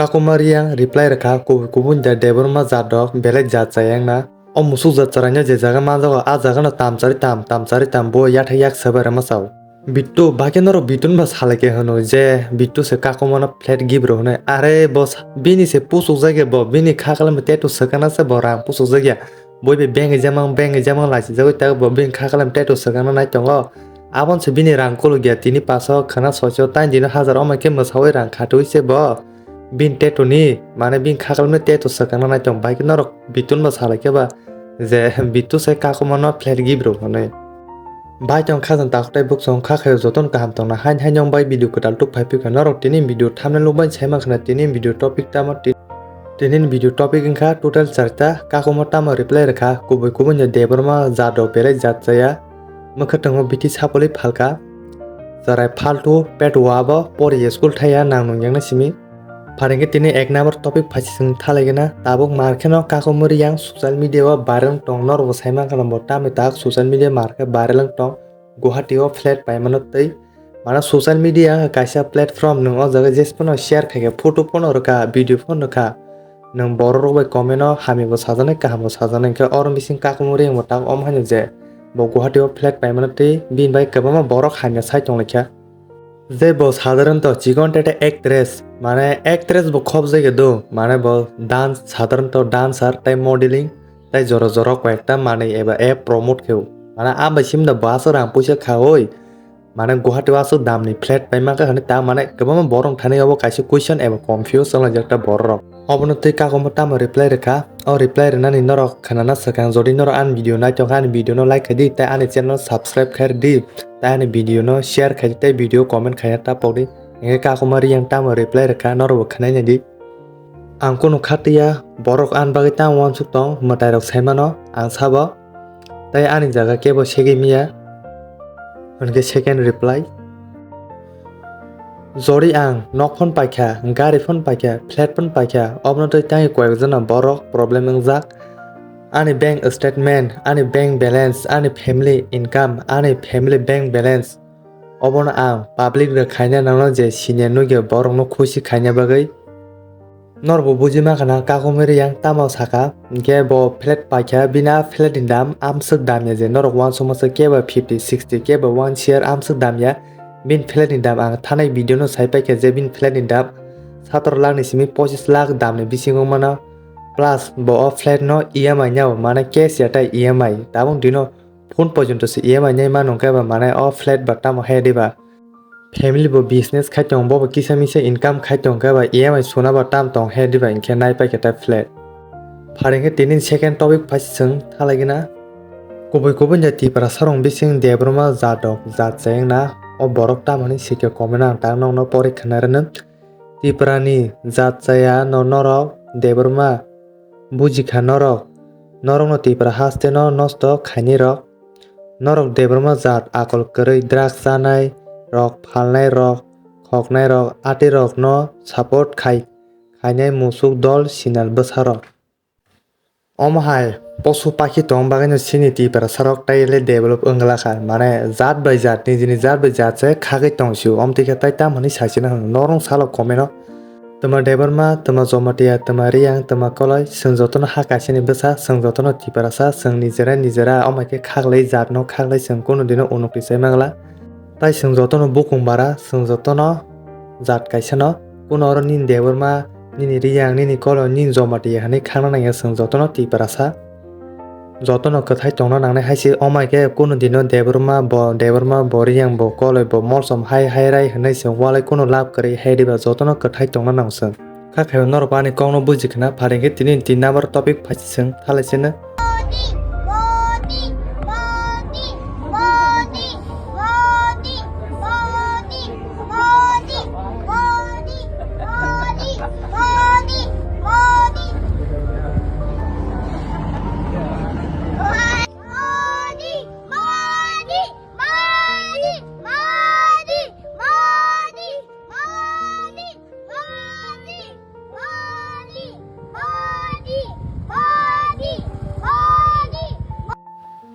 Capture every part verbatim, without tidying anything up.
Kakuma Riyang reply rwkha, kubui kubui da Debbarma jat rok belai jat chayang na. O musuk jat chwraino je jaga manjago, a jagano tamchari tam, tamchari tam, bo yathai yak sabai rwma chao. Bittu, bakhe norok Bittun ba salai khe hwno je Bittu se Kakumano flat gift rw hwnwi. Are bo sa-, bini se puchuk jakya bo, bini kha kalam tattoo swkana se bo rang puchuk jakya. Boi bai bengwi jamang, bengwi jamang laisijagwi ta bo bini kha kalam tattoo swkana nai tongo. Abon se bini rang kuluk ya, tini paso khwna soiso, tain dino hajar, omo khe mwsawi rang khatwi se bo. Bini tattoo ni, mane bini kha kalam tattoo swkana nai tong, bai khe norok Bittun ba salai khe ba je Bittu se Kakumano flat gift rw hwnwi. Bai tong kha jang takhuk tai bukchung kha khayo jotono kaham tongna hain hain yong bai video kwtal tuk phai phikha norok tini video thumbnail bai sai mankha na tini video topic tamo ti-, tini video topic wngkha total charta Kakuma tamo reply rwkha kubui kubui no Debbarma jat rok belai jat chaya mwkhwtwng o biti sapolwi phalkha chwrai phaltu pet wabo pori school thaya nang nung yang na simi. Pharingkhe tini ek number topic phaising thalaigena, tabuk mar kheno Kakuma Riyang social media o viral wng tong, norokbo saimankha bo tamni tak social media mar khe viral wng tong, Guwahati o flat paimano twi. Mano social media wngkha kaisa platform, nwng o jaga jesphano share khaikhe, photo phano rwkha, video phano rwkha, nwng borok rok bai comment o hamya bo sajaknai, kaham bo sajaknai, hinkhe oro bising Kakuma Riyang bo tak omo haino je bo Guwahati o flat paimano twi bini bai kwbangma borok hamya sai tonglaikha. Je bo sadharanto chikon tete actress, mane actress bo khobjagya do, mane bo dance, sadharanto dancer, tai modeling, tai jora jora koyekta manwi eba app promote kheo. Mane a bai simda bo aswk rang puisa khaui, mane Guwahati o aswk damni flat paimaka hwnwi ta mane kwbangma borok thani obo kaisa question eba confuse wnglaijak ta borok rok. Obono twi Kakuma tamo reply rwkha, o reply rwnani norok khwnana swkang, jodi norok ani video naitokha ani video no like khaidi, tai ani channel subscribe khaidi. Tai ani video no share khaidi tei video comment khaina ta pokdi. Hinkhe Kakuma Riyang tamo reply rwkha norokbo khwnai naidi. Ang kunu khatwiya, borok ani bagwi tamo uansuk tong, mwtairok saimano ang sabo. Tai ani jaga kebo segwi miya. Hinkhe second reply. Jori ang nok phone paikha, gari phone paikha, flat phone paikha, obono tei tangwi koyekjona borok problem wngjak. Ani bank statement, ani bank balance, ani family income, ani family bank balance. Obono ang public rok khaina nangno je senior nugya borokno khusi khaina bagwi. Norokbo buji mankha na Kakuma Riyang tamo saka, hinkhe bo flat paikha, bini a flat ni dam amswk damya je norok uansukma se kebo fifty, sixty, kebo one share amswk damya. Bini flat ni dam ang thanai video no sai paikha je bini flat ni dam satro lakh ni simi pochis lakh damni bisingo mano. Plus bo o flat no E M I nao, mane cash ya tai E M I. Tabuk dino phone porjonto se E M I nai mano hwnkhe ba mane o flat ba tamo he diba. Family bo business khai tongo, bo bo kisa misa income khai tongo hwnkhe ba E M I suna ba tam tong he diba hinkhe nai paikhe ta flat. Pharingkhe tini second topic phaising thalaigina. Kubui kubui ja Tiprasa rok bising Debbarma jat rok jat chayang na o borok tamoni sikhe comment ang tak nokno pori khna rwno. Tiprani jat chaya no norok Debbarma bujikha norok, norokno Tipra haste no nosto khainai rok, norok Debbarma jat akol kwrwi drugs chanai rok, phalnai rok, khoknai rok, ati rok no support khai, khainai musuk dol sinal bwsa rok. Omo hai posu pakhi tong bagwi no chini Tiprasa rok tai le develop wngla kha. Mane jat bai jat, nijini jat bai jat se khagwi tong sio. Omo twi khe tai tam hwnwi sai sino hwno. Norok salo comment o. Twma Debbarma, twma Jamatia, twma Riyang, twma Koloi, chwng jotono ha kaisani bwsa, chwng jotono Tiprasa, chwng nijera nijera, omo hai khe khaklai jat no khaklai chwng kunu dino unukti sai mangla. Tai chwng jotono bukung bara, chwng jotono jat kaisa no, kuno oro nini Debbarma, nini Riyang, nini Koloi, nini Jamatia hinwi khangna nangya chwng jotono Tiprasa. Jotono kwthai tongna nangnai hai se, omo hai khe kuno dino Debbarma bo, Debbarma bo, Riyang bo, Koloi bo, molsom hai hai rai hinwi chwng walai kuno lab kwrwi hai diba jotono kwthai tongna nang chwng. Kha khe norok ani kokno buji khna, pharing khe tini tin number topic phaising thalai sino.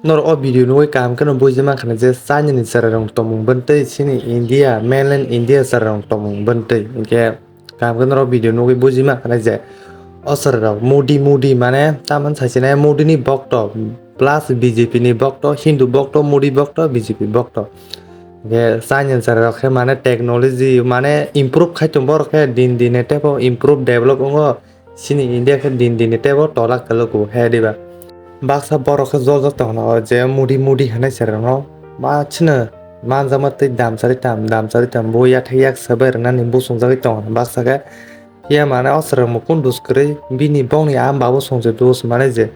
Norok o video nugwi kaham kheno buji mankha je China ni chwrai rok tongmung bwntwi, chini India, mainland India chwrai rok tongmung bwntwi. Hinkhe Kaham khe norok video nugwi bujima khanai je o chwrairok Modi, Modi mane tamoni saichina Modi ni bokto plus B J P ni bokto, Hindu bokto, Modi bokto, B J P bokto. Hwnkhe China ni chwrairok khe mane technology mane improve khai tongo, borok khe din din teibo improve develop wngo. Chini India khe din din teibo tola kwlwkgo he diba. Baksa borok khe jol jol tongno o je Modi Modi hinwi chwrairokno ma chwngno manjakma tei dam chari tam dam chari tam bo yathek yak sabai rwnani buchungjagwi tongo baksa khe. Phiya mane o chwrairokno kunu dos kwrwi bini bongni ama bo songse dos mane je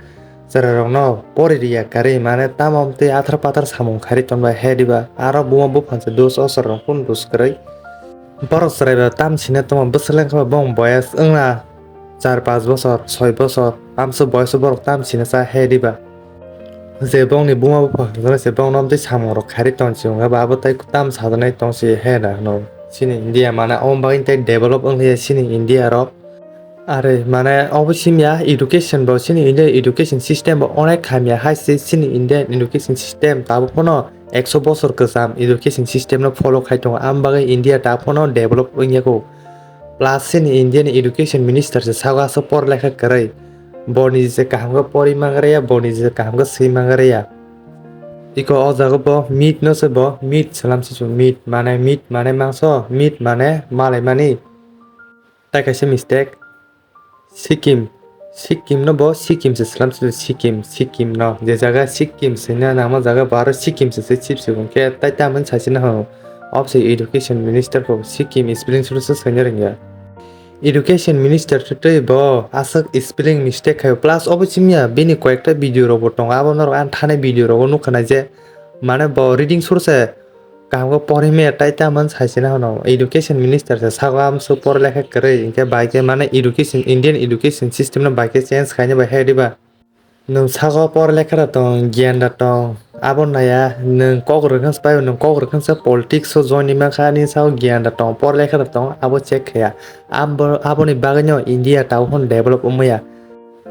chwrairokno pori riya kwrwi mane tamo tei athar pathar samung khairi tonbai he diba aro buma buphang se dos o chwrairokno kunu dos kwrwi. Borok chwraiba tam sina tongma bwswk lengkha bong boyas wngna char panch bosor, soi bosor, amswk boyas borok tam sina cha he diba. Je bongni buma bupha hwnjak se bongno amtwi samung rok khairi tong si hwnba abo tai tam sajaknai tong si he da hwno. Chini India mane omo bagwi tei develop wng ya chini India rok. Are mane obo simya education bo chini India education system bo onek hamya hai se chini Indian education system tabuk phano ekso bosor kwcham education system no follow khai tongo, am bagwi India ta phano develop wngya kho. Plus chini India ni education minister se sago aswk por lekha kwrwi, boni je kaham khe pori mangre ya, boni je kaham khe swi mangre ya. Iko o jaga bo meat no se bo meat salam se meat mane meat mane mangso meat mane malai mani. Tai kaisa mistake. Sikkim. Sikkim no bo Sikkim se slam se Sikkim, Sikkim no. Je jaga Sikkim se na nangma jaga bo aro Sikkim se se chip se hwnkhe tai tamoni sai se no hwngo. Obse education minister ko Sikkim spelling suru se swngya rwngya. Education minister se tei bo aswk spelling mistake khayo. Plus obo chimya bini koyekta video rok bo tongo. Abo norok ang thani video rogo nukha nai je mane bo reading suru se kaham khe porhi maya tai tamoni sai se na hwnwi education minister se sago amswk por lekha kwrwi hinkhe bai khe mane education, Indian education system no bai khe change khaina bai hai diba. Nwng sago por lekha da tong, giyan da tong, abo naya nwng kok rwkhe nwng pai nwng kok rwkhe se politics o join ni mankha, ani sago giyan da tong, por lekha da tong, abo check khaya. Abo, aboni bagwi no India tabuk phano develop wngmaya.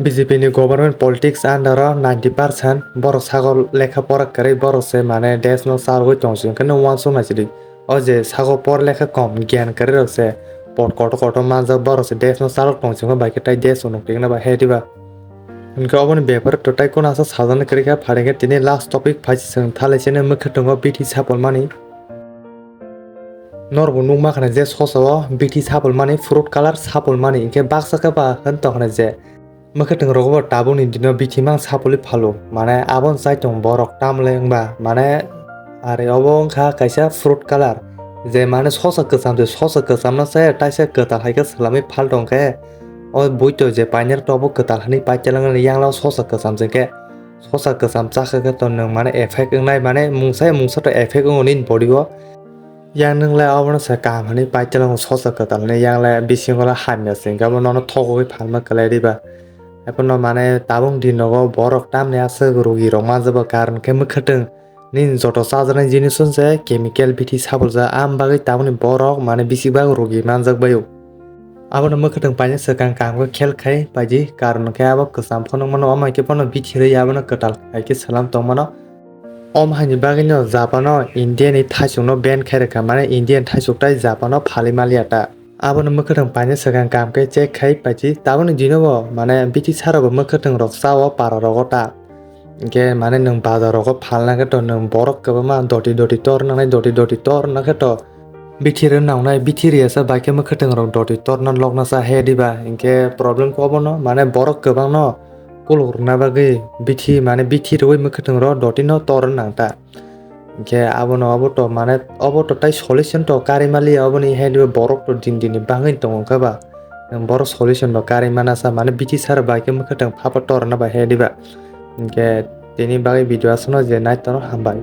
B J P ni government politics under o ninety percent borok sago lekha pora kwrwi borok se mane desh no chalogwi tong si hwnkhe no uansuk nai sidi. O je sago por lekha kom giyan kwrwi rok se pot kotor kotor manjak borok se desh no chalok tong si hwnkhe bai khe tai desh no nukti gana bai hai diba. Hwnkhe oboni bepar to tai kunu asa sajani kwrwi kha phari khe tini last topic phai si chwng thalai chini mwkhwtwng o bithi sapol mani. Norok bo nukma khna je sosa o bithi sapol mani fruit color sapol mani hinkhe baksa khe ba hwn tong khna je. Mwkhwtwng rogo bo tabukni dino bithi mang sapolwi phalo, mane abono chai tongo borok tamle wngba, mane are obo wngkha kaisa fruit color, je mane sosa kwcham se sosa kwcham no chaya taisa kwtal hai khe swlamwi phal tong khe, o buito je painai rok to obo kwtal hinwi pai chalangni yang lao sosa kwcham se khe, sosa kwcham chakha khe to nwng mane effect wngnai, mane mungsa mungsa to effect wngo nini body o. Yang nwngle obono se kaham hinwi paitwlango sosa kwtal hinwi, yang le bisingo le hamya se hwnkhe abo nono thogwi phalma kwlai diba. Haiphano mane tabuk di nogo borok tamni aswk rugi rok manjak ba, karon khe mwkhwtwng nini joto chajaknai jinis se chemical bithi sabuljak, am bagwi tabukni borok mane bisi bak rugi manjak baio. Abono mwkhwtwng paina swkang kaham khe khel khai paidi, karon khe abo kwcham phano wngmano, omo hai khe bono bithi rwi abono kwtal hai khe swlam tongmano. Omo haini bagwino Japan o India ni thaichuk no ban khai rwkha, mane India ni thaichuk tai Japan o phalwi maliya ta. Abono mwkhwtwng paina swkang kaham khe check khai paidi. Tabukni dino bo mane bithi sara bo mwkhwtwng rok cha o para rogo ta. Hinkhe mane nwng bazar rogo phalna khe to nwng borok kwbangma doti doti tor nangnai, doti doti tor na khe to bithi rw nangnai, bithi riyasa bai khe mwkhwtwng rok doti torna lokna cha he diba, hinkhe problem khe obono mane borok kwbangno kuluk rwna bagwi bithi mane bithi rwui mwkhwtwng rok doti no tor nang ta. Hinkhe abono obo to mane obo to tai solution to karwi maliya, oboni he diba borok to din din ni bangwi tongo khe ba. Nwng borok solution bo karwi mana sa mane bithi sar bai khe mwkhwtwng phapa tor na bai he diba. Hinkhe tini bagwi video aswkno je nai tono hambai.